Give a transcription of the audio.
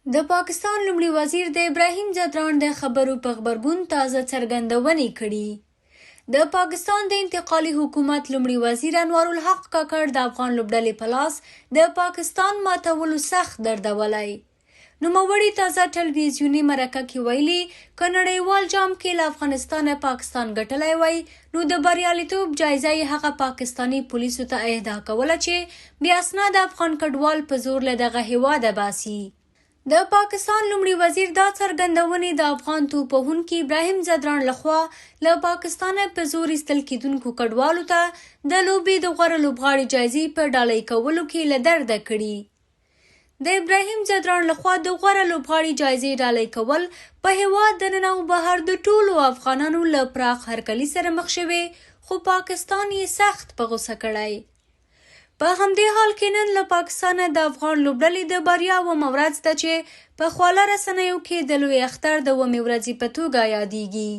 د پاکستان لومړي وزیر د ابراهیم ځدراڼ د خبرو په غبرګون تازه څرګندونې کړي. د پاکستان د انتقالي حکومت لومړي وزیر انوارالحق کاکړ د افغان لوبډلې په لاس د پاکستان ماتولو سخت دردولی. نوموړي تازه ټلویزیوني مرکه کې ویلي، که نړیوال جام کې له افغانستانه پاکستان ګټلی وای، نو د بریالیتوب جایزه یې هغه پاکستاني پولیسو ته اهدا کوله چې بې اسناده افغان کډوال په زور له دغه هېواده باسي. د پاکستان لومړي وزیر دا څرګندونې د افغان توپ وهونکي ابراهیم ځدراڼ له خوا له پاکستانه په زور ایستل کېدونکو کډوالو ته د لوبې د غوره لوبغاړي جایزې په ډالۍ کولو کې له درده کړي. د ابراهیم ځدراڼ له خوا د غوره لوبغاړي جایزې ډالۍ کول په هېواد دننه او بهر د ټولو افغانانو له پراخ هرکلي سره مخ شوې، خو پاکستان یې سخت په غوسه کړی. په همدې حال کې نن له پاکستانه د افغان لوبډلې د بریا اوومه ورځ ده چې په خواله رسنیو کې د لوی اختر د اوومې ورځې په توګه یادېږي.